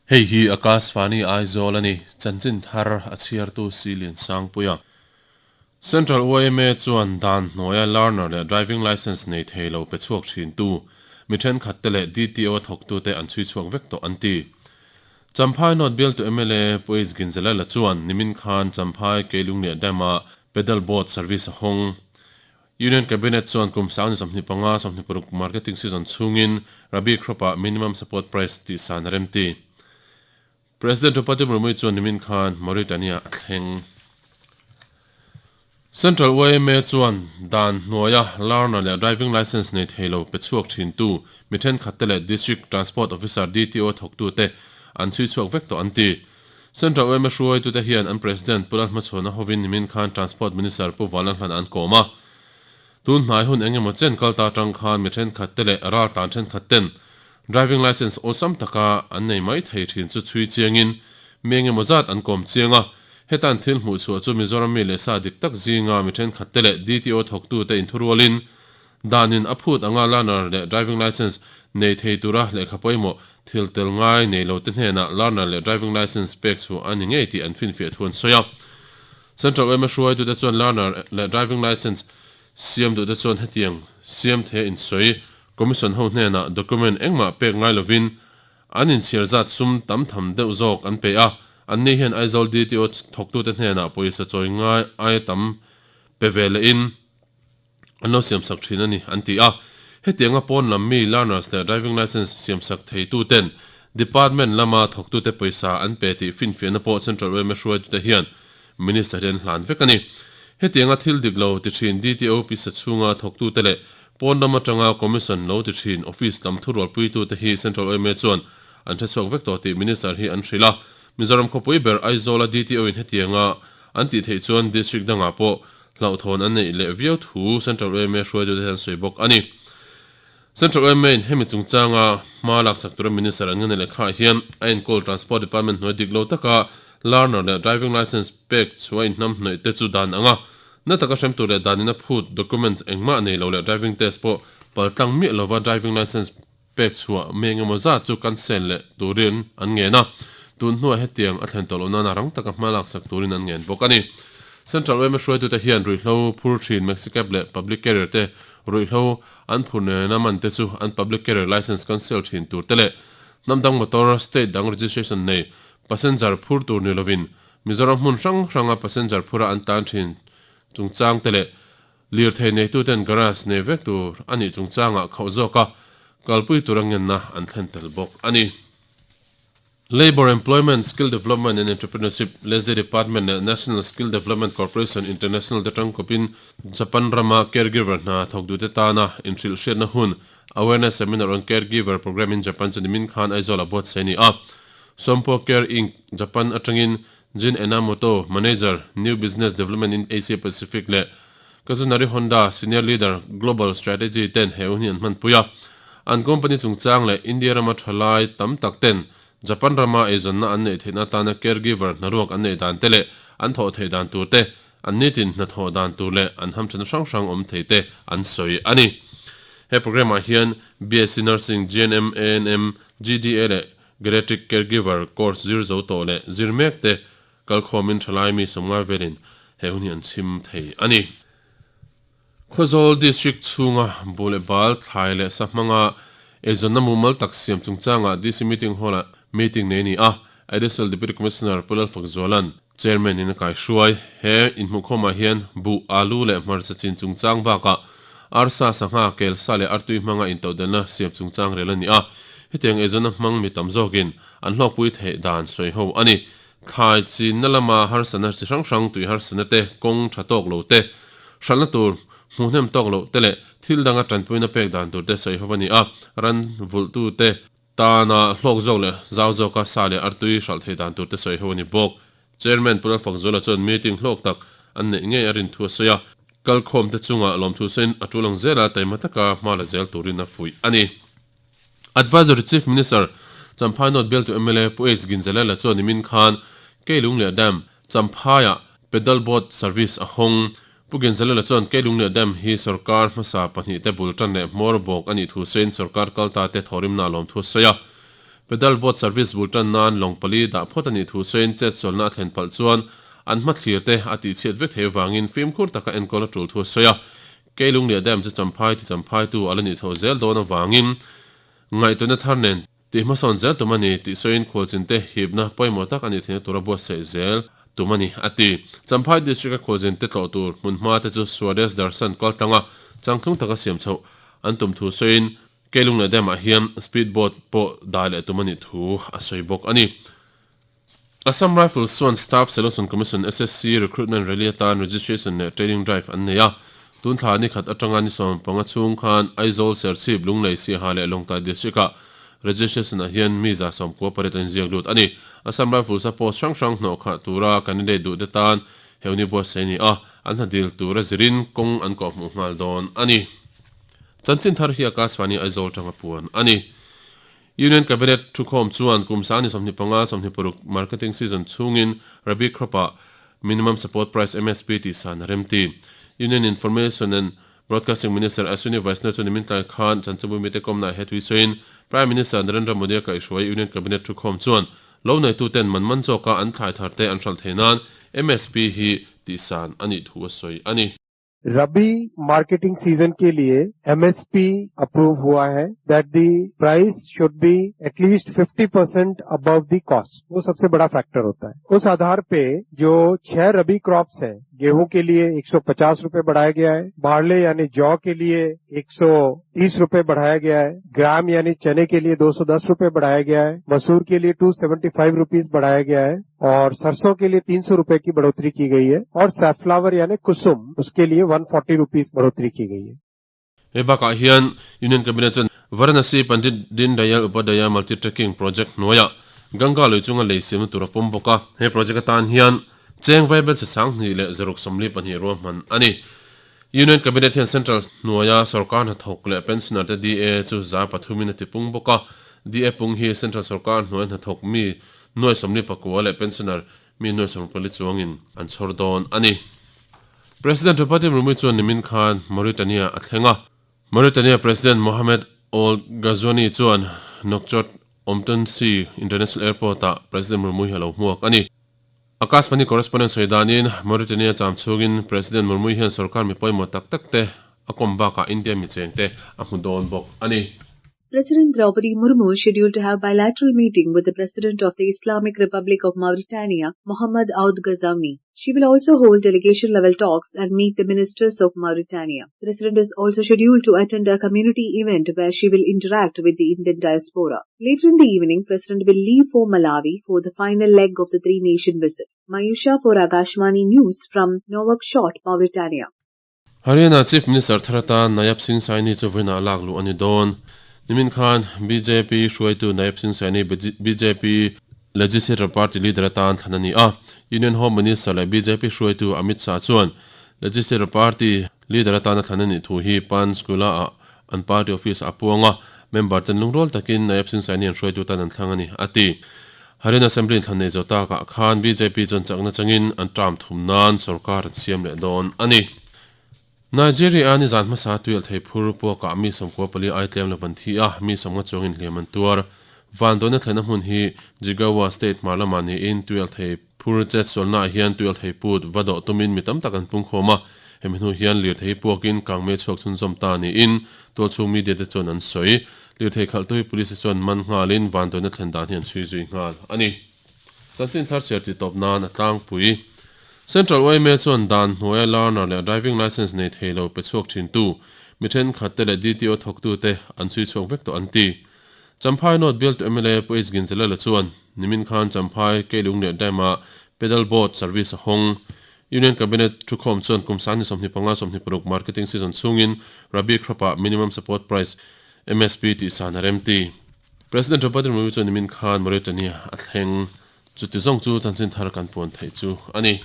Hei hi Akashvani Aizawl a ni, chanchin thar a chhiartu Silian Sangpuia. Central yma chuan dan hnuaia learner leh driving licence nei thei lo pe chhuak thintu mi thenkhatte leh DTO a thawktute an chhui chhuak vek tawh an ti. Champhai North bialtu mla Pu H Ginzalala chuan nimin khan Champhai Keilungliah Dam-ah pedal boat service a hawng. Union Cabinet chuan kum sang ni 25, 26 marketing season chhungin Rabi crop-ah minimum support price tihsan a remti. President Draupadi Murmu chuan nimin khan Mauritania a thleng. Central yma chuan dan hnuaia learner leh driving licence nei thei lo pe chhuak thintu mi thenkhatte leh District Transport Officer, DTO, thawktute an chhui chhuak vek tawh an ti. Central yma hruaitute hian an President Pu Lalhmachhuana hovin nimin khan Transport Minister Pu Vanlalhlan an kawm a. Tun hnai hun eng emaw chen kal ta atang khan mi thenkhat te leh raltlan thenkhat ten driving licence awlsam taka an nei mai thei thin chu chhui chiangin mi eng emaw zat an kawm chiang a. Hetan thil hmuh chhuah chu Mizoram mi leh sa dik tak zinga mi thenkhat te leh DTO thawktute inthurualin danin a phut anga learner leh driving licence nei thei tura lehkha pawimawh thil tel ngai nei lo te hnenah learner leh driving licence pek chhuah a ni ngei tih an finfiah thu an sawi a. Central yma hruaitute chuan learner leh driving licence siam duhte chuan hetiang siam thei a insawi Commission ho hnenah document engmah pek ngai lovin an inchhiar zat sum tam tham deuh zawk an pe a, anni hian Aizawl DTO thawktute hnenah pawisa chawi ngai aia tam pe ve lehin an lo siamsak thin a ni, an ti a. Hetianga pawn lam mi learners leh driving licence siamsak theituten Department lama thawktute pawisa an pe tih finfiahna pawh Central yma hruaitute hian Minister hi an hlan vek a ni. Hetianga thil dik lo ti thin DTO pisa chhunga thawktute leh pawn lam atanga Commission lo ti thin Office lam thurualpuitute hi Central yma chuan an hrechhuak vek tawh tih Minister hi an hrilh a. Mizoram khawpui ber Aizawla DTO in hetianga an tih theih chuan District dangah pawh Hlauhthawn an neih leh viau thu Central yma hruaitute hian sawi bawk a ni. Central yma in hemi chungchanga hma lakchak tura Minister an ngen lehkhaah hian a enkawl Transport Department hnuai dik lo taka learner leh driving licence pek chhuah inhnam hnawih te chu dan anga na taka hrem tur leh danin a phut documents engmah nei lo leh driving test pawh paltlang miah lova driving licence pek chhuah mi engemaw zat chu cancel leh turin an ngen a, tun hnuah hetiang a thlen tawh loh nana rang taka hma laksak turin an ngen bawk a ni. Central yma hruaitute hian ruihhlo phur thin Maxicab leh Public Carrier te ruihhlo an phur nena man te chu an Public Carrier Licence cancel thin tur te leh hnam dang motor state dang registration nei passenger phur tur ni lovin Mizoram hmun hrang hranga passenger phura an tan thin chungchang te leh Lirthei neituten garage nei vek tur a nih chungchangah khauh zawka kalpui tura ngenna an thlen tel bawk a ni. Labour, Employment, Skill Development and Entrepreneurship, LESDE, Department leh National Skill Development Corporation International te tangkawpin Japan rama caregiver hna thawkdute tana inhrilhhriatna hun Awareness Seminar on Caregiver Program in Japan chu nimin khan Aizawl-ah buatsaih a ni a. Sompo Care Inc. Japan atangin Jin Enamoto, Manager, New Business Development in Asia Pacific leh Kazunari Honda, Senior Leader, Global Strategy ten he hun hi an hmanpui a. An company chungchang leh India rama thalai tam tak ten Japan rama eizawnna an neih theihna atana caregiver hnaruak an neih dan te leh an thawh theih dan tur te, an nitin hnathawh dan tur leh an hamthatna hrang hrang awm thei te an sawi a ni. He programme ah hian BSc Nursing, GNM, ANM, GDA leh Geriatric Caregiver course zir zo tawh leh zir mek te kalkhawmin thalai mi sawmngai velin he hun hi an chhim thei a ni. Khawzawl District chhunga bu leh bal, thlai leh sa hmanga eizawnna mumal tak siam chungchangah DC Meeting Hall-ah meeting nei a ni a, Additional Deputy Commissioner Pu Lalfakzuala'n Chairman in a kaihruai. He inhmuhkhawmah hian buh, alu leh hmarcha chin chungchang bakah arsa, sangha, kelsa leh artui hmanga intodelhna siam chungchang rel a ni a. Hetiang eizawnna hmang mi tam zawkin an hlawkpui theih dan sawi ho a ni. Thlai chinna lama harsatna chi hrang hrang, tui harsatna te, kawng tha tawk lo te, hralhna tur hmuhnem tawk loh te leh thil danga tanpuina pek dan tur te sawi ho a ni a. Ran vulhtute Tana hlawk zawk leh zau zawka sa leh artui hralh thei dan tur te sawi ho a ni bawk. Chairman Pu Lalfakzuala chuan meeting hlawk tak an neih ngei a rin thu a sawi a, kalkhawm te chunga lawmthu sawiin a tul ang zela taima taka hma la zel turin a fuih a ni. Advisory Chief Minister Champhai North bialtu mla Pu H Ginzalela chuan nimin khan Keilung leh Dam Champhaiah pedal boat service a hawng. Pu Ginzalela chuan Keilungleh Dam hi sorkar hmasa pahnihte bul tan leh hmawr bawk a nih thu sawiin sorkar kalta te thawhrimna a lawm thu a sawi a. Pedal boat service bul tan nan lawng pali dah phawt a nih thu sawiin chetsualna a thlen palh chuan an hmathlir te a tihchhiat vek thei avangin fimkhur taka enkawl a tul thu a sawi a. Keilungleh Dam chu Champhai ti Champhaitu a la nih chhoh zel dawn avangin ngaihtuahna thar nen Tih hmasawn zel tum a ni tih sawiin khualzinte hipna pawimawh tak a nih theihna tura buatsaih zel tum a ni, a ti. Champhai District-a khualzinte tlawh tur hmunhma te chu Swadesh Darshan kaltlanga changtlung taka siam chhoh an tum thu sawiin Keilung leh Dam-ah hian speed boat pawh dah leh tum a nih thu a sawi bawk a ni. Assam Rifles chuan Staff Selection Commission, SSC, recruitment rally atan registration leh training drive an nei a. Tun thla ni khat atanga ni 15 chhung khan Aizawl, Serchhip, Lunglei, Siaha leh Lawngtlai District-ah registration ah hian mi 98 an inziak lut a ni. Assam Rifles-a post hrang hrang hnawh khah tura candidate duhte tan heuni buatsaih a ni a, an hna dil tura zirin kawng an kawhhmuh nghal dawn a ni. Chanchin thar hi Akashvani Aizawl tanga puan a ni. Union Cabinet thukhawm chuan kum sang ni 25, 26 marketing season chhungin Rabi crop-ah Minimum Support Price, MSP, tih san a remti. Union Information and Broadcasting Minister Ashwini Vaishnaw chuan nimin tlai khan chanchinbu mite kawmnaah he tui sawiin Prime Minister Narendra Modi-a kaihhruai Union Cabinet thukhawm chuan lo neituten man man zawka an thlai tharte an hralh theih nan MSP hi tih san a nih thu a sawi a ni. Rabi marketing season के लिए MSP approve हुआ है that the price should be at least 50 percent above the cost वो सबसे बड़ा factor होता है उस आधार पे जो छह रबी क्रॉप्स हैं गेहूं के लिए 150 रुपए बढ़ाया गया है बार्ले यानी जौ के लिए 130 रुपए बढ़ाया गया है ग्राम यानी चने के लिए 210 रुपए बढ़ाया गया है मसूर के लिए 275 रुपीज बढ़ाया गया है और सरसों के लिए 300 रुपए की बढ़ोतरी की गई है और सैफ्लावर यानी कुसुम उसके लिए 140 रुपीज बढ़ोतरी की गई है। He bakah hian Union Cabinet chuan Varanasi Pandit Deen Dayal Upadhyaya Multi Trekking Project hnuaiah Ganga lui chunga lei siamna tur a pawm bawk a. He project atan hian cheng vaibel chhe 2042 ruahman a ni. Union Cabinet hian Central hnuaia sorkar hnathawk leh pensioner te DA chu 300 in a tipung bawk a. DA pung hi Central sorkar hnuai hnathawk mi 49 leh pensioner mi 24 chuangin an chhawr dawn a ni. President Draupadi Murmu chuan nimin khan Mauritania a thleng a. Mauritania President Mohamed Ould Ghazouani chuan Nouakchott Omtonsi International Airport-ah President Murmu hi a lo hmuak a ni. Akashvani correspondent sawi danin Mauritania cham chhungin President Murmu hian sorkar mi pawimawh tak tak te a kawm bakah India mi chengte a hmu dawn bawk a ni. President Draupadi Murmu is scheduled to have bilateral meeting with the President of the Islamic Republic of Mauritania, Mohamed Ould Ghazouani. She will also hold delegation-level talks and meet the ministers of Mauritania. The President is also scheduled to attend a community event where she will interact with the Indian diaspora. Later in the evening, President will leave for Malawi for the final leg of the three-nation visit. Mayusha for Akashvani News from Nouakchott, Mauritania. Haryana Chief Minister thar atan Nayab Singh Saini chu vawiinah lak luh a ni dawn. Nimin khan bjp hruaitu Nayab Singh Saini bjp Legislature Party leader atan thlan a ni a. Union Home Minister leh bjp hruaitu Amit Shah chuan Legislature Party leader atana thlan a nih thu hi Panchkula ah an party office ah a puang a, member ten lungrual takin Nayab Singh Saini an hruaitu tan an thlang a ni, a ti. Haryana Assembly in thlan nei zo takah khan bjp chuan chakna changin an term thum nan sorkar an siam leh dawn a ni. Nigeria nizan hmasa tuialh thei phur puakah mi 94 ai tlem lo van thi a, mi 50 chuangin hliam an tuar. Vanduaina thlenna hmun hi Jigawa state hmar lamah niin tuialh thei phur chet sualnaah hian tuialh thei put va dawh tumin mi tam tak an pungkhawm a, hemi hnu hian lirthei puakin kangmei chhuak chhunzawm ta niin tualchhung media te chuan an sawi. Lirthei khalhtu hi police te chuan man nghalin vanduaina thlen dan hi an chhui zui nghal a ni. Chanchin thar chhiar tih tawp nan a tlangpui. Central yma chuan dan hnuaia learner leh driving licence nei thei lo pe chhuak thintu mi thenkhat te leh DTO thawktute an chhui chhuak vek tawh an ti. Champhai North bialtu mla Pu H Ginzalela chuan nimin khan Champhai, Keilung leh Dam-ah pedal boat service a hawng. Union Cabinet thukhawm chuan kum sangni 25 26 marketing season chhungin Rabi crop-ah minimum support price, MSP, tih san a remti. President Draupadi Murmu chuan nimin khan Mauritania a thleng. Chuti zawng chu chanchin thar kan puan theih chu a ni.